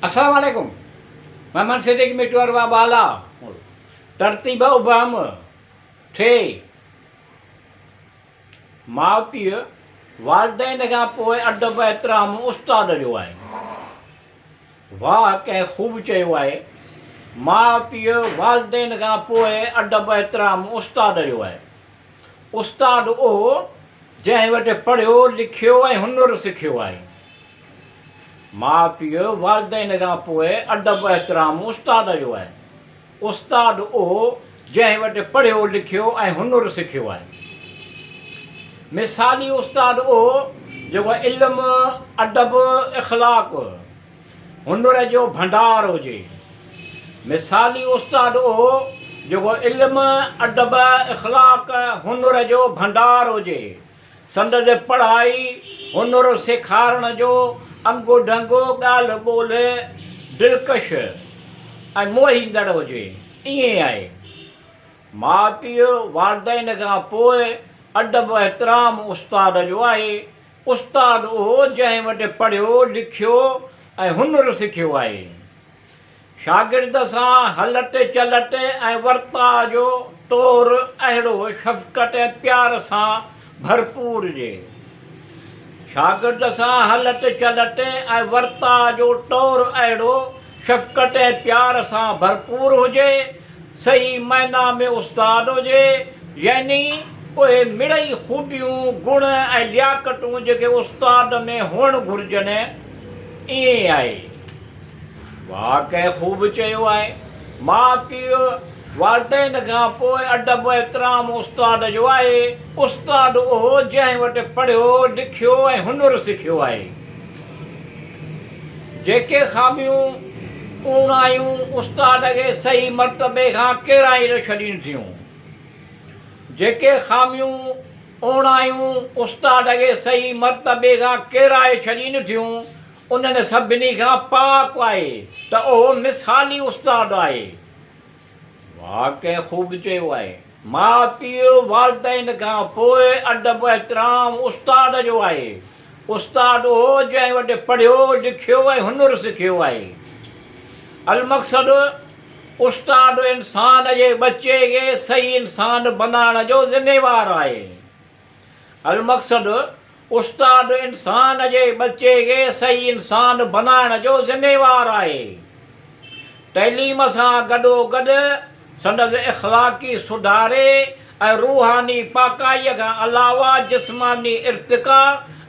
السلام عليڪم محمد صديق مٽو اروا بالا ترتيب ابهم ٺي ماء پيء والدين کان پوء ادب احترام استاد جو آهي واهه ڪنهن خوب چيو آهي ماء پيء والدين کان پوء ادب احترام استاد جو آهي استاد اهو جنهن وٽ پڙهيو لکيو ۽ هنر سکيو آهي ماء پيء، والدين کان پوء ادب احترام استاد جو آهي. استاد اهو جنهن وٽ پڙهيو لکيو ۽ هنر سکيو آهي. مثالي استاد اهو جيڪو علم، ادب، اخلاق، هنر جو ڀنڊار هجي. مثالي استاد اهو جيڪو علم، ادب، اخلاق، هنر جو ڀنڊار هجي. سندس پڙهائي، هنر سيکارڻ جو انگ ڍنگ، ڳالهه ٻولهه دلڪش ۽ موهيندڙ هجي. ائين آهي. ماء پيء، والدين کان پوء ادب احترام استاد جو آهي. استاد اهو جنهن وٽ پڙهيو، لکيو ۽ هنر سکيو آهي. شاگرد سان هلت چلت ۽ ورتاء جو طور اهڙو شفقت ۽ پيار سان ڀرپور هجي. شاگرد سان هلت چلت ۽ ورتاء جو طور اهڙو شفقت ۽ پيار سان ڀرپور هجي، صحيح معنيٰ ۾ استاد هجي، يعني اهي مڙئي خوبيون، گڻ ۽ لياقتون جيڪي استاد ۾ هئڻ گهرجن، ائين آهي. واهه ڪنهن خوب چيو آهي. ماء پيء والدين کان پوء ادب احترام استاد جو آهي. استاد اهو جنهن وٽ پڙهيو لکيو ۽ هنر سکيو آهي. جيڪي خاميون اوڻايون استاد کي صحيح مرتبي کان ڪيرائي نه ڇڏين ٿيون. جيڪي خاميون اوڻايون استاد کي صحيح مرتبي کان ڪيرائي ڇڏين ٿيون انهن سڀني کان پاڪ آهي ته اهو مثالي استاد آهي. واهه ڪنهن خوب چيو آهي. ماء پيء والدين کان پوء ادب احترام استاد جو آهي. استاد اهو جنهن وٽ پڙهيو لکيو ۽ هنر سکيو آهي. المقصد استاد انسان جي ٻچي کي صحيح انسان بنائڻ جو ذميوار آهي. المقصد استاد انسان جي ٻچي کي صحيح انسان بنائڻ جو ذميوار آهي. تعليم سان گڏوگڏ سندس اخلاقي سڌاري ۽ روحاني پاڪائيء کان علاوه جسماني ارتقا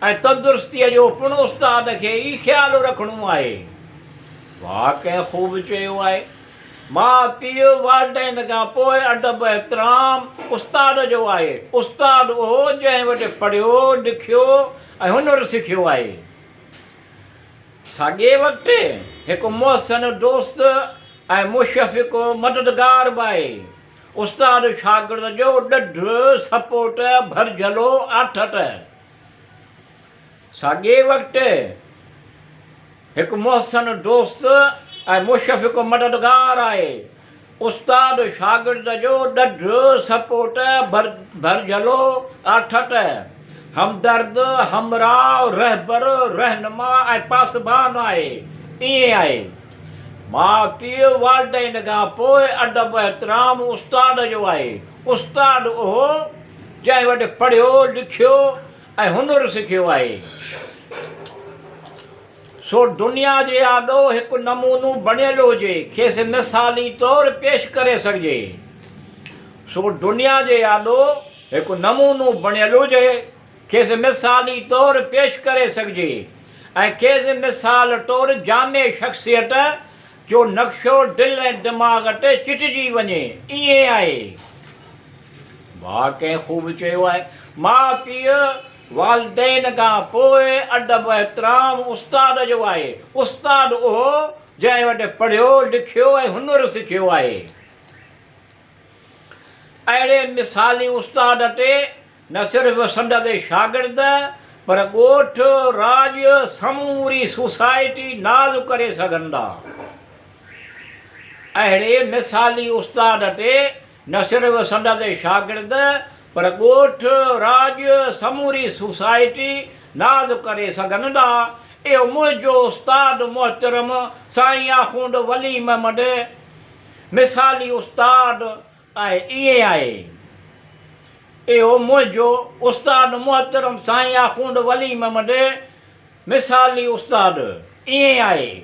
۽ تندرستيء جو پڻ استاد کي ئي خيال رکڻو آهي. واهه ڪنهن خوب چيو آهي. ماء پيء والدين کان پوء ادب احترام استاد جو آهي. استاد اهو جنهن وٽ پڙهيو، لکيو ۽ هنر سکيو آهي. ساڳئي وقت هڪ محسن دوست ۽ مشفق مددگار به آهي. استاد شاگرد جو ڏڍ، سپورٽ، ڀرجهلو، آٿت. ساڳئي وقت هڪ محسن دوست ۽ مشفق مددگار آهي. استاد شاگرد جو ڏڍ، سپورٽ، ڀرجهلو، آٿت، همدرد، همراهه، رهبر، رهنما ۽ پاسبان آهي. ائين آهي. ماء پيء والدين کان پوء ادب احترام استاد جو آهي. استاد اهو جنهن وٽ پڙهيو لکيو ۽ هنر سکيو آهي، سو دنيا جي آڏو هڪ نمونو بڻيل هجي، کيس مثالي طور پيش ڪري سگهجي. سو دنيا جي آڏو هڪ نمونو بڻيل هجي، کيس مثالي طور پيش ڪري سگهجي ۽ کيس مثال طور جامع شخصيت جو نقشو دل ۽ دماغ تي چٽجي وڃي، ائين آهي. واهه ڪنهن خوب چيو آهي. ماء پيء والدين کان پوء ادب احترام استاد جو آهي. استاد اهو جنهن وٽ پڙهيو لکيو ۽ هنر سکيو آهي. اهڙي مثالي استاد تي نه صرف سندس شاگرد پر ڳوٺ، راڄ، سموري سوسائٽي ناز ڪري سگهندا. اهڙي مثالي استاد تي نه صرف سندس شاگرد پر ڳوٺ، راڄ، سموري سوسائٽي ناز ڪري سگهندا. اهو منهنجو استاد محترم سائين آخوند ولي محمد مثالي استاد آهي ائين آهي. اهو منهنجو استاد محترم سائين آخوند ولي محمد مثالي استاد ائين آهي.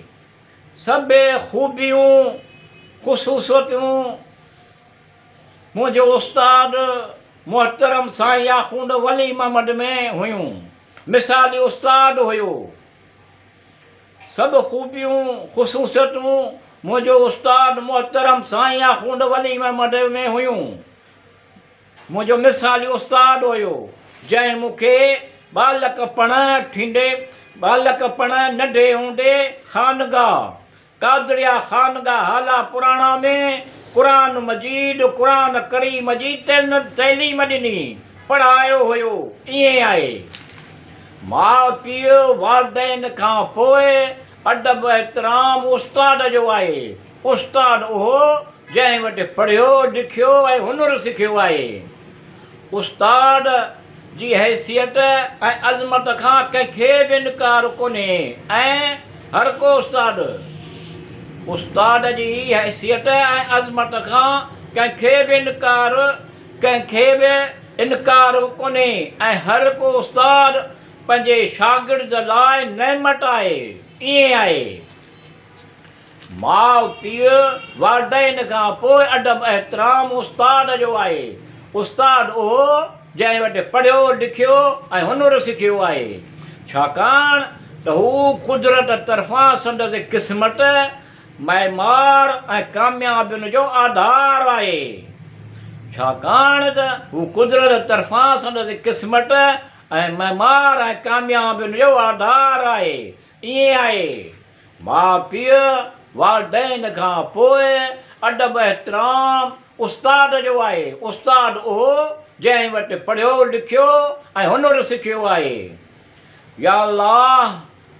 سڀ خوبيون خصوصيتون منهنجو استاد محترم سائين آخوند ولي محمد ۾ هيون. مثالي استاد هيو. سڀ خوبيون خصوصيتون منهنجو استاد محترم سائين آخوند ولي محمد ۾ هيون. منهنجو مثالي استاد هيو، جنهن مون کي ٻالڪپڻ ٿيندي ٻالڪپڻ ننڍي هوندي خانگاهه قادريه خانگاهه هالا پراڻا ۾ قرآن مجيد، قرآن ڪريم جي تعليم ڏني، پڙهايو هيو. ائين آهي. ماء پيء، والدين، کان پوء ادب احترام استاد جو آهي. استاد اهو جنهن وٽ پڙهيو، لکيو ۽ هنر سکيو آهي. استاد جي حيثيت ۽ عظمت کان ڪنهن کي به انڪار ڪونهي ۽ هر ڪو استاد استاد جي حيثيت ۽ عظمت کان ڪنهن کي به انڪار ڪنهن کي به انڪار ڪونهي ۽ هر ڪو استاد پنهنجي شاگرد لاء نعمت آهي. ائين آهي. ماء پيء، والدين، کان پوء ادب احترام استاد جو آهي. استاد اهو جنهن وٽ پڙهيو لکيو ۽ هنر سکيو آهي. ڇاڪاڻ ته هو قدرت طرفان سندس قسمت، معمار ۽ ڪاميابين جو آڌار آهي. ڇاڪاڻ ته هو قدرت طرفان سندس قسمت ۽ معمار ۽ ڪاميابين جو آڌار آهي. ائين آهي. ماء پيء، والدين، کان پوء ادب احترام استاد جو آهي. استاد اهو جنهن وٽ پڙهيو لکيو ۽ هنر سکيو آهي. يا الله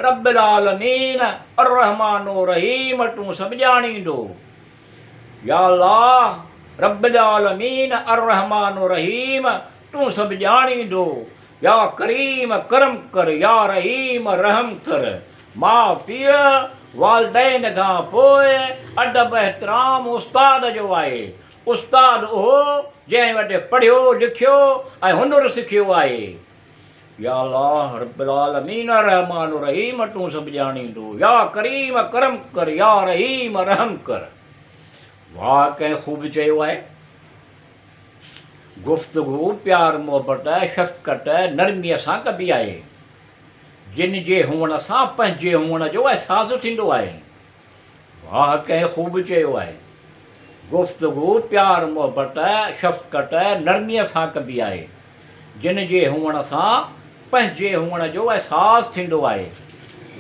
رب العالمين الرحمٰن الرحيم تون سڀ ڄاڻيندو. يا الله رب العالمين الرحمٰن الرحيم تون سڀ ڄاڻيندو. يا ڪريم ڪرم ڪر يا رحيم رحم ڪر. ماء پيء، والدين، کان پوء ادب احترام استاد جو آهي. استاد اهو جنهن وٽ پڙهيو لکيو ۽ هنر سکيو آهي. يا الله رب العالمين الرحمٰن الرحيم تون سڀ ڄاڻيندو يا ڪريم ڪرم ڪر يا رحيم رحم ڪر. واهه ڪنهن خوب چيو آهي. گفتگو پيار محبت شفقت نرميء سان ڪبي آهي. جن جي هئڻ سان پنهنجي هئڻ جو احساس ٿيندو آهي. واهه ڪنهن خوب چيو آهي. گفتگو پيار محبت، شفقت، نرميء سان ڪبي آهي. جن جي هئڻ سان پنهنجي هئڻ جو احساس ٿيندو آهي.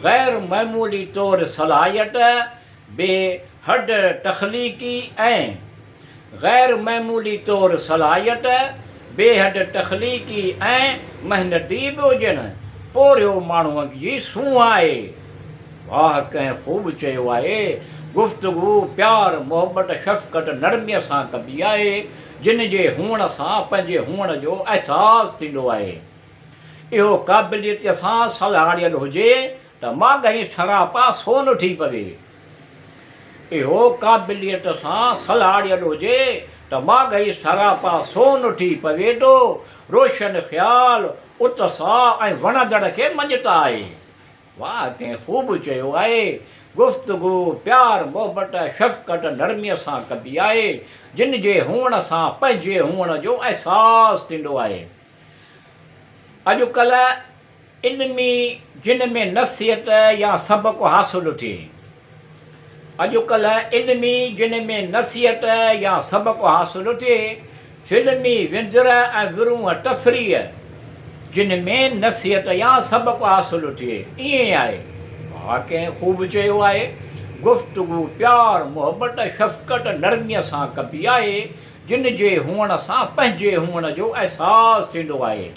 غير معمولي طور صلاحيت، بي حد تخليقي ۽. غير معمولي طور صلاحيت، بي حد تخليقي ۽ محنتي به هجڻ، پورهيو ماڻهوء جي سونهن آهي. واهه ڪنهن خوب چيو آهي، گفتگو، پيار، محبت، شفقت، نرميء سان ڪبي آهي، جن جي هئڻ سان پنهنجي هئڻ جو احساس ٿيندو آهي. اهو قابليت سان سلهاڙيل هجي ته ماڳهين سراپا سون ٿي پوي. اهو قابليت سان سلهاڙيل هجي ته ماڳهين سراپا سون ٿي پوي ٿو. روشن خيال، اتساهه ۽ وڻندڙ کي مڃتا آهي. واهه ڪنهن خوب چيو آهي، گفتگو، پيار، محبت، شفقت، نرميء سان ڪبي آهي، جن جي هئڻ سان پنهنجي هئڻ جو احساس ٿيندو آهي. اڄڪلهه علمي جن ۾ نصيحت يا سبق حاصل ٿئي. اڄڪلهه علمي جن ۾ نصيحت يا سبق حاصل ٿئي، فلمي وندر ۽ ورونهه تفريح جن ۾ نصيحت يا سبق حاصل ٿئي، ائين آهي. ڀاء ڪنهن خوب چيو آهي، گفتگو پيار، محبت، شفقت، نرميء سان ڪبي آهي، جن جي هئڻ سان پنهنجي هئڻ جو احساس ٿيندو آهي.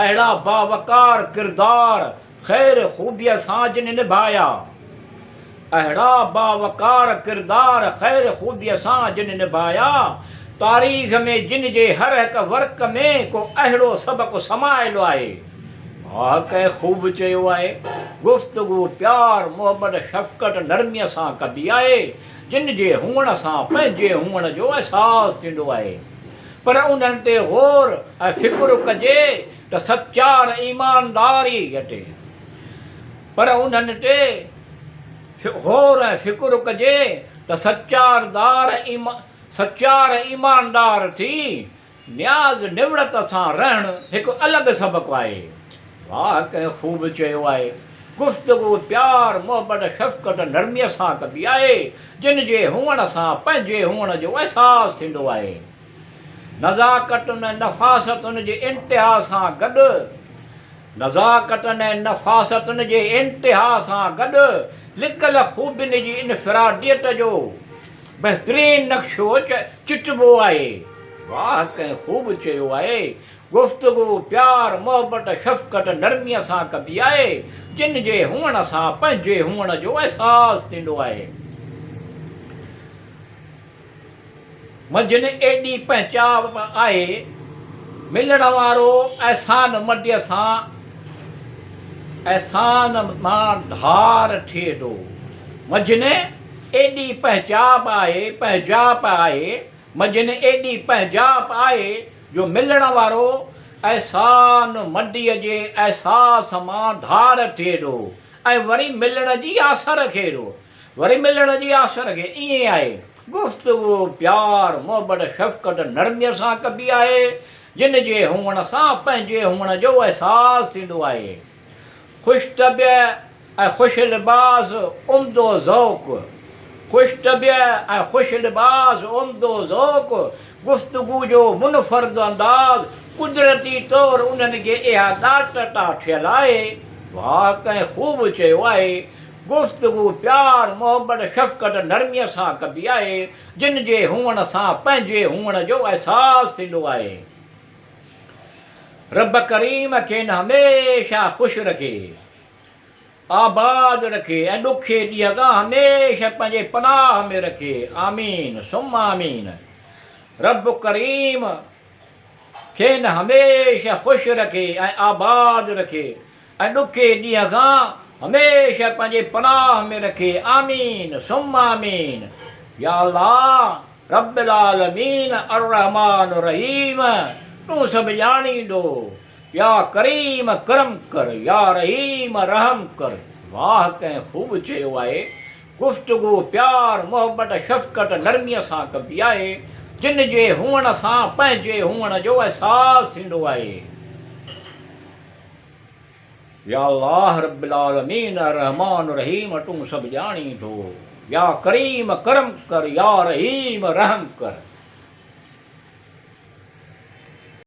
اهڙا باوقار ڪردار خير خوبيء سان جن نڀايا. اهڙا باوقار ڪردار خير خوبيء سان جن نڀايا. تاريخ ۾ جن جي هر هڪ ورق ۾ ڪو اهڙو سبق سمايل آهي. واهه ڪنهن خوب چيو آهي، گفتگو پيار، محبت، شفقت، نرميء سان ڪبي آهي، جن جي هئڻ سان پنهنجي هئڻ جو احساس ٿيندو آهي. پر انهن تي غور ۽ فڪر ڪجي ته سچار ايمانداريء تي پر انهن تي غور ۽ فڪر ڪجي ته سچاردار سچار ايماندار ٿي نياز نوڙت سان رهڻ هڪ الڳ سبق آهي. واهه ڪنهن خوب چيو آهي. گفتگو پيار، محبت، شفقت، نرميء سان ڪبي آهي، جن جي هئڻ سان پنهنجي هئڻ جو احساس ٿيندو آهي. نزاڪتن ۽ نفاستن جي انتها سان گڏ نزاڪتن ۽ نفاستن جي انتها سان گڏ لڪل خوبين جي انفراديت جو بهترين نقشو چٽبو آهي. واهه ڪنهن خوب چيو آهي. گفتگو پيار، محبت، شفقت، نرميء سان ڪبي آهي، جن جي هئڻ سان پنهنجي هئڻ جو احساس ٿيندو آهي. منجهن ايڏي پهچاء آهي، ملڻ وارو احسان منديء سان احسان مان ڌار ٿئي ٿو. منجهن ايڏي پهچاء آهي، پنهنجائپ آهي، منجهن ايڏي پنهنجائپ آهي جو ملڻ وارو احسان منديء جي احساس مان ڌار ٿئي ٿو ۽ وري ملڻ جي آس رکي ٿو. وري ملڻ جي آس رکي. ائين آهي. گفتگو پيار، محبت، شفقت، نرميء سان ڪبي آهي، جن جي هئڻ سان پنهنجي هئڻ جو احساس ٿيندو آهي. خوش طبع ۽ خوش لباس عمدو ذوق، خوش طبع ۽ خوش لباس عمدو ذوق، گفتگو جو منفرد انداز، قدرتي طور انهن کي اها ڏات عطا ٿيل آهي. واهه ڪنهن خوب چيو آهي. گفتگو پيار، محبت، شفقت، نرميء سان ڪبي آهي، جن جي هئڻ سان پنهنجي هئڻ جو احساس ٿيندو آهي. رب ڪريم کين هميشه خوش رکي، آباد رکي ۽ ڏکي ڏينهن کان هميشه پنهنجي پناهه ۾ رکي. آمين ثم آمين. رب ڪريم کين هميشه خوش رکي ۽ آباد رکي ۽ ڏکي ڏينهن کان هميشه پنهنجي پناهه ۾ رکي آمين ثم آمين يا الله رب العالمين الرحمٰن الرحيم تون سڀ ڄاڻيندو يا ڪريم ڪرم ڪر يا رحيم رحم ڪر واهه ڪنهن خوب چيو آهي گفتگو پيار محبت شفقت نرمي سان ڪبي آهي جن جي هئڻ سان پنهنجي هئڻ جو احساس ٿيندو آهي. يا الله رب العالمين الرحمٰن الرحيم تون سڀ ڄاڻين ٿو يا ڪريم ڪرم ڪر يا رحيم رحم ڪر.